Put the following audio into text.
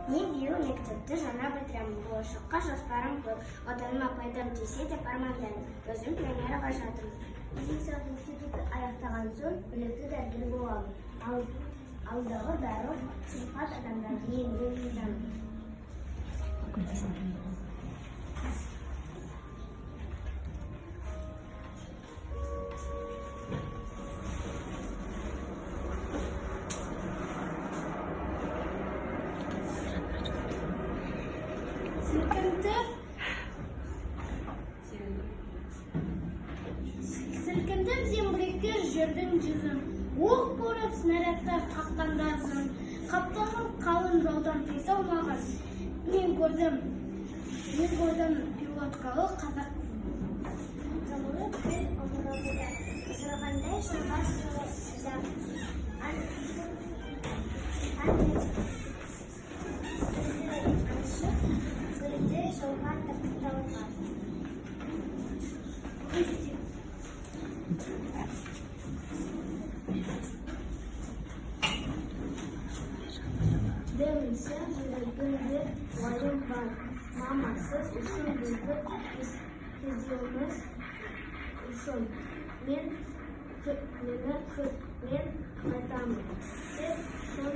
Мен биыл мектепті жаңа бітіремін. Болашаққа жоспарым көп. Отаныма пайдам тисе деп армандаймын. Өзім пионервожатымын. Медициналық институтты аяқтаған соң білікті дәрігер боламын. Ал алдағы барлық сырқат адамдарды емдеу ризамын. Сілкінтіп Сілкінтіп зеңбіректер жердің жүзін, оқ борап снарядтар қаққанда ізін, қаптаған қалың жаудан қиса алмаған. Мен көрдім, мен көрдім пилоткалы қазақ қызын. Жамылып кіл омырауды, ысырғандай шырға сыза. Аңшы гүлді жолға таптауға. Мінсем жүрегімде уайым бар. Мама, сіз үшін, бейбіт кездеуіміз үшін. Мен мені күт, мен қайтамын. Сіз шын